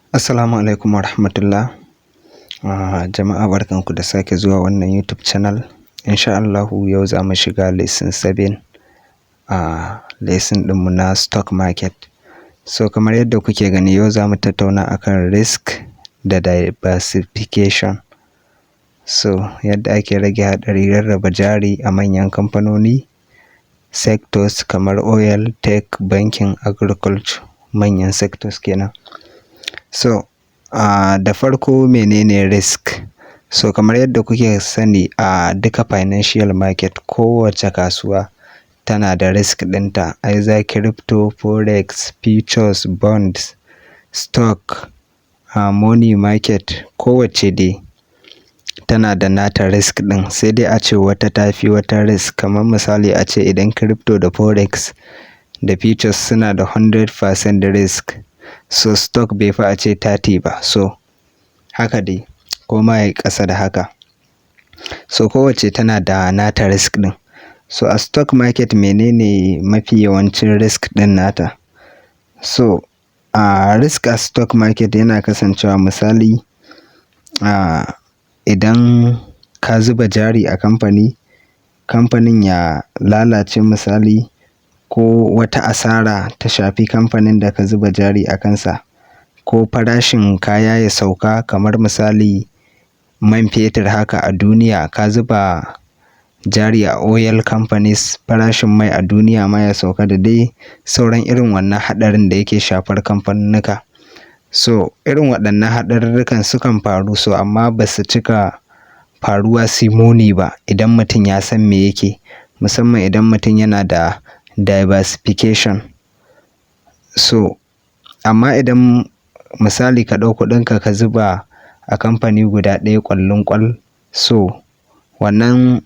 Assalamu alaikum warahmatullah. Jama'a, barkanku da sake zuwa wannan YouTube channel. Insha Allahu yau za mu shiga lesson 7 a lesson ɗinmu na stock market. So kamar yadda kuke gani, yau za mu tattauna akan risk da diversification. So yadda ake rage haɗari, rarraba jari a manyan kamfanoni, sectors kamar oil, tech, banking, agriculture, manyan sectors kenan. So da farko, menene risk? So kamar yadda kuke sani, a duka financial market, kowace kasuwa tana da risk ɗinta, either crypto, forex, futures, bonds, stock, money market, kowacce dai tana da nata risk ɗin, sai dai a ce wata tafi wata risk. Kamar misali a ce idan crypto da forex da futures suna da 100% risk, so stock bai fi a ce 30 ba. So haka dai, ko ma yayi ƙasa da haka. So kowacce tana da nata risk ɗin. So a stock market, menene mafi yawancin risk ɗin nata? So risk a stock market yana kasancewa, misali, idan ka zuba jari a kamfani, kamfanin ya lalace misali, ko wata asara ta shafi kamfanin da ka zuba jari a kansa, ko farashin kaya ya sauka, kamar misali man fetur haka a duniya, ka zuba jari a oil companies, farashin mai a duniya ma ya sauka, da dai sauran irin wannan haɗarin da yake shafar kamfanunnika. So irin waɗannan haɗarurrukan sukan faru, so amma ba su cika faruwa su yi muni ba idan mutum ya san me yake, musamman idan mutum yana da diversification. So amma idan misali ka ɗau kuɗinka ka zuba a kamfani guda ɗaya ƙwallin ƙwal, so wannan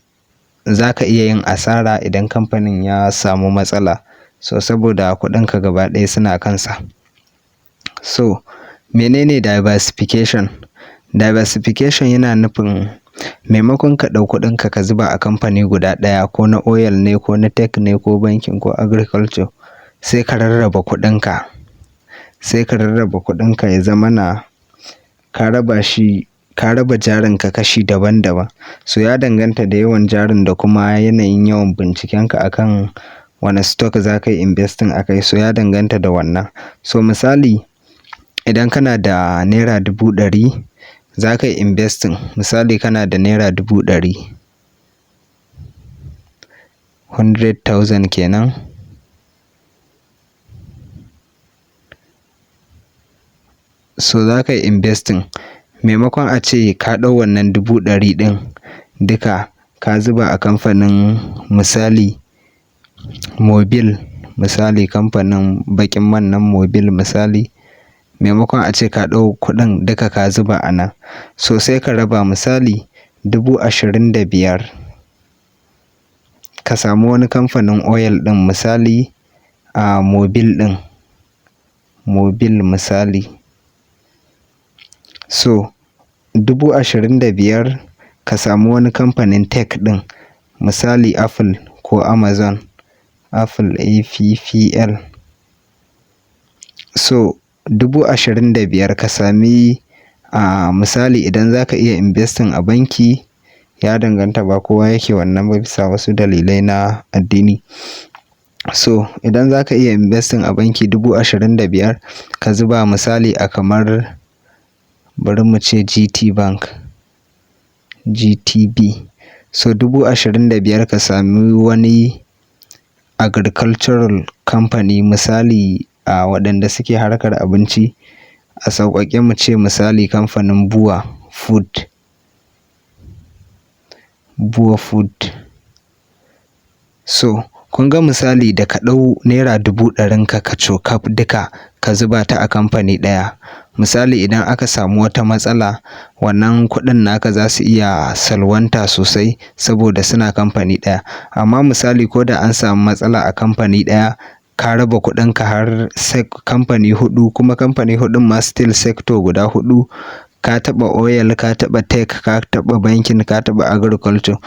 za ka iya yin asara idan kamfanin ya samu matsala. So saboda kuɗinka gaba ɗaya suna kansa. So menene diversification? Diversification yana nufin maimakon ka ɗau kuɗinka ka zuba a kamfani guda ɗaya, ko na oil ne, ko na tech ne, ko banking, ko agriculture, sai ka rarraba kuɗinka. Sai ka rarraba kuɗinka, ya zama na ka raba shi, ka raba jarinka kashi daban daban. So ya danganta da yawan jarin da kuma yanayin yawan bincikenka akan wane stock za ka yi investing a kai. So ya danganta da wannan. So misali, idan kana da ₦100,000, za ka yi investing. Misali kana da ₦100,000, 100,000 kenan. So za ka yi investing. Maimakon a ce ka ɗau wannan 100,000 ɗin duka ka zuba a kamfanin, misali Mobil, misali kamfanin baƙin man nan Mobil misali, maimakon a ce ka ɗau kuɗin duka ka zuba a nan, so sai ka raba, misali 25,000 ka samu wani kamfanin oil ɗin, misali a Mobil ɗin, Mobil misali. So 25,000 ka samu wani kamfanin tech ɗin, misali Apple ko Amazon, Apple APPL. So 25,000 ka sami, misali idan za ka iya investing a banki, ya danganta, ba kowa yake wannan ba bisa wasu dalilai na addini. So idan za ka iya investing a banki, 25,000 ka zuba misali a kamar, bari mu ce GT Bank, GTB. So 25,000 ka sami wani agricultural company, misali a waɗanda suke harkar abinci, a sauƙaƙe mu ce misali kamfanin Bua Food. Bua Food. So kun ga misali da ka ɗau 100,000 ka kacokaf duka ka zuba ta a kamfani ɗaya. Misali idan aka samu wata matsala, wannan kuɗin naka za su iya salwanta sosai saboda suna kamfani ɗaya. Amma misali ko da an samu matsala a kamfani ɗaya, ka raba kuɗinka har kamfani huɗu, kuma kamfani huɗun ma still sector guda huɗu. Ka taɓa oil, ka taɓa tech, ka taɓa banking, ka taɓa agriculture.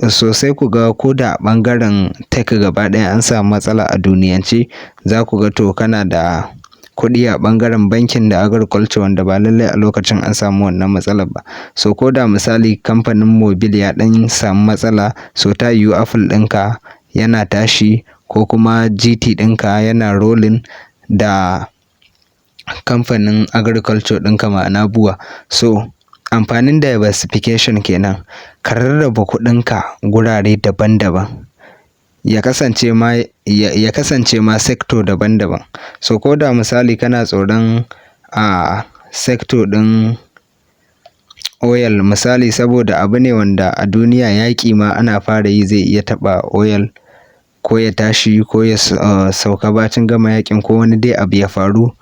So sai ku ga ko da a ɓangaren tech gaba ɗaya an samu matsala a duniyance, za ku ga to kana da kuɗi a ɓangaren bankin da agriculture, wanda ba lallai a lokacin an samu wannan matsalar ba. So ko da misali kamfanin Mobil ya ɗan samu matsala, so ta yiwu Apple ɗinka yana tashi ko kuma GT ɗinka yana rolling da kamfanin agriculture ɗinka, ma'ana BUA. So amfanin diversification kenan, ka rarraba kuɗinka gurare daban-daban. Ya kasance ma sector daban-daban. So ko da misali kana tsoron a sector ɗin oil misali, saboda abu ne wanda a duniya yaƙi ma ana fara yi zai iya taɓa oil, ko ya tashi ko ya sauka bacin gama yaƙin, ko wani dai abu ya faru,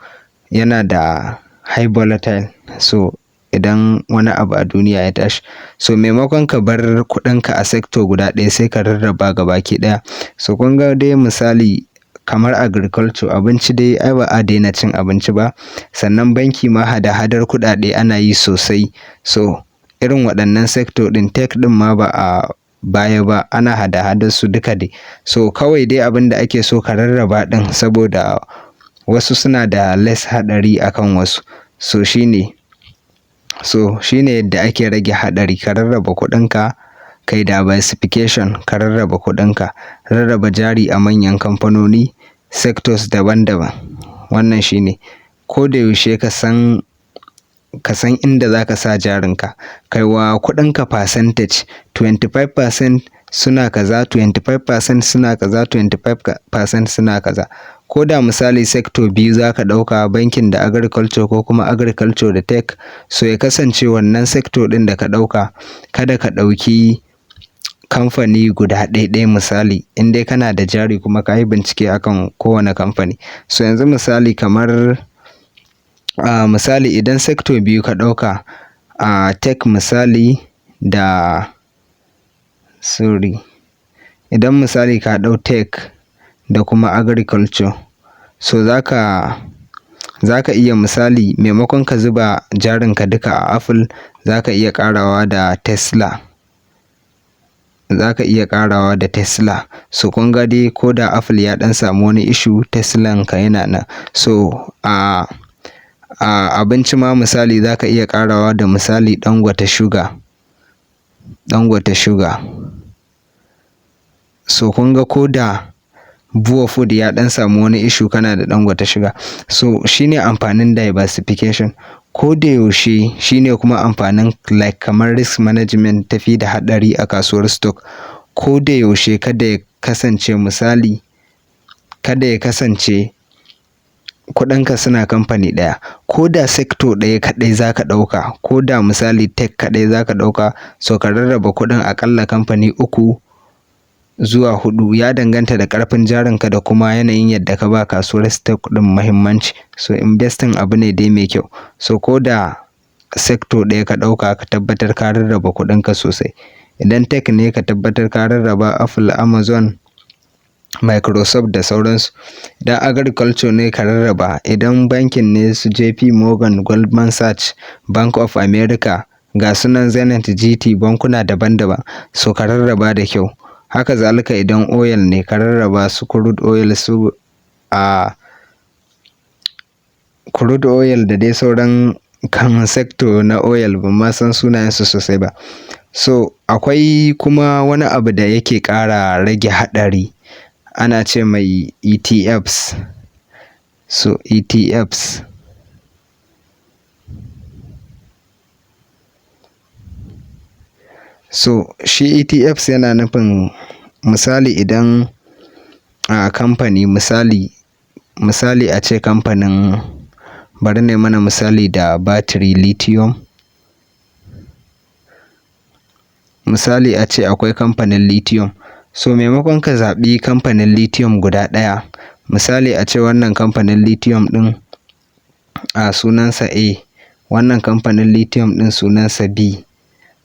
yana da high volatile. So idan wani abu a duniya ya tashi, so maimakon ka bar kuɗinka a sector guda ɗaya, sai ka rarraba gabaki ɗaya. So kun ga dai misali kamar agriculture, abinci dai ai ba a daina cin abinci ba. Sannan banki ma hada-hadar kuɗaɗe ana yi sosai. So irin waɗannan sector ɗin, tech ɗin ma ba a baya ba, ana hada-hadar su duka dai. So kawai dai abin da ake so, ka rarraba ɗin, saboda wasu suna da less haɗari akan wasu. So shine yadda ake rage haɗari: ka rarraba kuɗinka, kai diversification, ka rarraba kuɗinka, rarraba jari a manyan kamfanoni, sectors daban-daban. Wannan shine. Ko da yaushe ka san inda za ka sa jarinka. Kai wa kuɗinka percentage: 25% suna kaza, 25% suna kaza, 25% suna kaza. Ko da misali sector biyu za ka ɗauka, bankin da agriculture ko kuma agriculture da tech, so ya kasance wannan sector ɗin da ka ɗauka, kada ka ɗauki kamfani guda ɗaya misali, in dai kana da jari kuma ka yi bincike akan kowane kamfani. So yanzu misali kamar misali idan sector biyu ka ɗauka, tech misali da, sorry, idan misali ka ɗau tech da kuma agriculture, so za ka iya misali maimakon ka zuba jarinka duka a Apple, za ka iya ƙarawa da Tesla. Za ka iya ƙarawa da Tesla. So kun ga dai ko da Apple ya ɗan samu wani issue, Teslan ka yana nan. So a abinci ma misali za ka iya ƙarawa da misali Dangote Sugar. Dangote Sugar. So kun ga ko da BUA Food ya ɗan samu wani issue, kana da Dangote Sugar. So shine amfanin diversification. Ko da yaushe shine kuma amfanin like kamar risk management, tafi da haɗari a kasuwar stock. Ko da yaushe kada ya kasance misali, kada ya kasance kuɗinka suna kamfani ɗaya. Ko da sector ɗaya kaɗai za ka ɗauka, ko da misali tech kaɗai za ka ɗauka, so ka rarraba kuɗin aƙalla kamfani uku zuwa huɗu. Ya danganta da ƙarfin jarinka da kuma yanayin yadda ka ba kasuwar stock ɗin muhimmanci. So investing abu ne dai mai kyau. So ko da sector ɗaya ka ɗauka, ka tabbatar ka rarraba kuɗinka sosai. Idan tech ne, ka tabbatar ka rarraba Apple, Amazon, Microsoft da sauransu. Idan agriculture ne, ka rarraba. Idan banking ne, su JP Morgan, Goldman Sachs, Bank of America, ga sunan Zenith, GT, bankuna daban-daban. So ka rarraba da kyau. Haka zalika idan oil ne, ka rarraba su crude oil, su a crude oil da dai sauran kan sector na oil, ban ma san sunayensu sosai ba. So akwai kuma wani abu da yake ƙara rage haɗari, ana ce mai ETFs. So ETFs. So shi ETFs yana nufin misali idan a kamfani misali a ce kamfanin, bari na yi mana misali da battery lithium. Misali a ce akwai kamfanin lithium. So maimakon ka zaɓi kamfanin lithium guda ɗaya, misali a ce wannan kamfanin lithium ɗin a sunansa A, wannan kamfanin lithium ɗin sunansa B,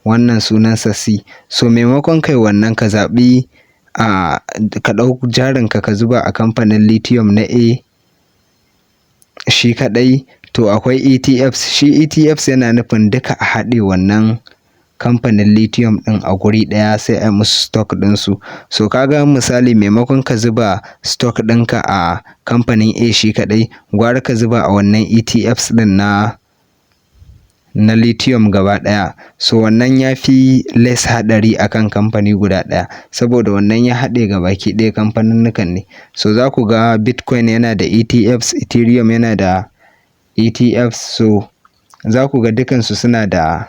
wannan sunansa C. So maimakon kai wannan, ka zaɓi a ka ɗau jarinka ka zuba a kamfanin lithium na A shi kaɗai, to akwai ETFs. Shi ETFs yana nufin duka a haɗe wannan kamfanin lithium ɗin a guri ɗaya, sai a yi musu stock ɗinsu. So ka ga misali, maimakon ka zuba stock ɗinka a kamfanin A shi kaɗai, gwara ka zuba a wannan ETFs ɗin na lithium gaba ɗaya. So wannan ya fi less haɗari akan kamfani guda ɗaya, saboda wannan ya haɗe gabaki ɗaya kamfaninnikan ne. So za ku ga Bitcoin yana da ETFs, Ethereum yana da ETFs, so za ku ga dukansu suna da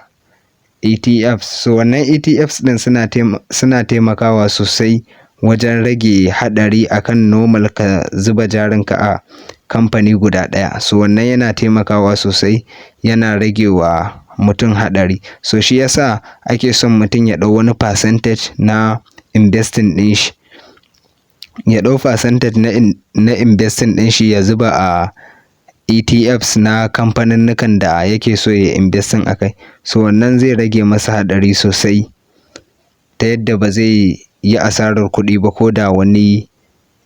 ETFs. So wannan ETFs ɗin suna taimakawa sosai wajen rage haɗari akan normal ka zuba jarinka a kamfani guda ɗaya. So wannan yana taimakawa sosai, yana rage wa mutum haɗari. So shi yasa ake son mutum ya ɗau wani percentage na investing ɗin shi. Ya ɗau percentage na investing ɗin shi ya zuba a ETFs na kamfaninnikan da yake so ya investing a kai. So wannan zai rage masa haɗari sosai ta yadda ba zai yi asarar kuɗi ba ko da wani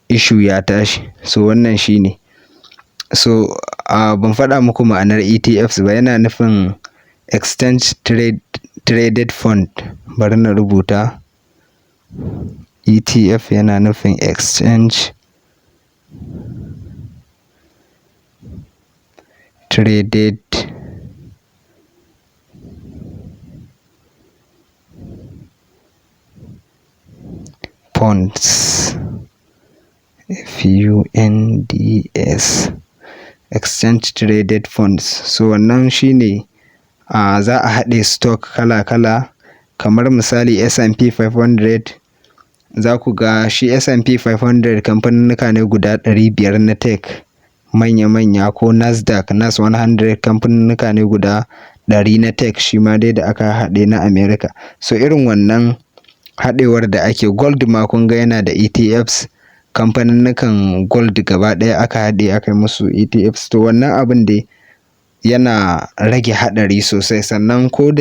issue ya tashi. So wannan shine. So ban faɗa muku ma'anar ETFs ba, yana nufin Exchange Traded Fund. Bari na rubuta. ETF yana nufin Exchange Traded Funds. FUNDS. Exchange Traded Funds. So wannan shine za a haɗe stock kala kala, kamar misali S&P 500. Za ku ga shi S&P 500 kamfaninnika ne guda 500 na tech manya manya, ko Nasdaq Nas 100 kamfaninnika ne guda 100 na tech shi ma dai da aka haɗe na America. So irin wannan haɗewar da ake, gold ma kun ga yana da ETFs, kamfaninnikan gold gaba ɗaya aka haɗe aka yi musu ETFs. To wannan abun dai yana rage haɗari sosai, sannan ko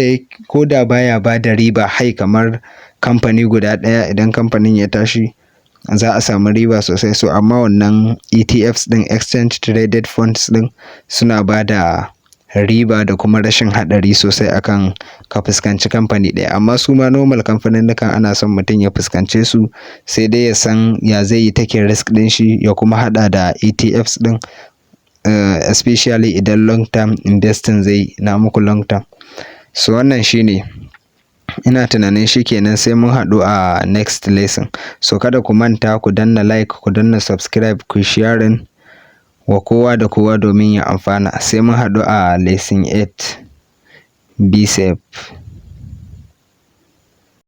da baya bada riba high kamar kamfani guda ɗaya, idan kamfanin ya tashi za a samu riba sosai. So amma wannan ETFs ɗin, Exchange Traded Funds ɗin, suna bada riba da kuma rashin haɗari sosai akan ka fuskanci kamfani ɗaya. Amma su ma normal kamfaninnikan ana son mutum ya fuskance su, sai dai ya san ya zai yi taking risk ɗin shi ya kuma haɗa da ETFs ɗin, especially idan long term investing zai na muku long term. So wannan shine. Ina tunanin shi kenan, sai mun haɗu a next lesson. So kada ku manta ku danna like, ku danna subscribe, ku sharing wa kowa da kowa domin ya amfana. Sai mun haɗu a lesson 8. Be safe.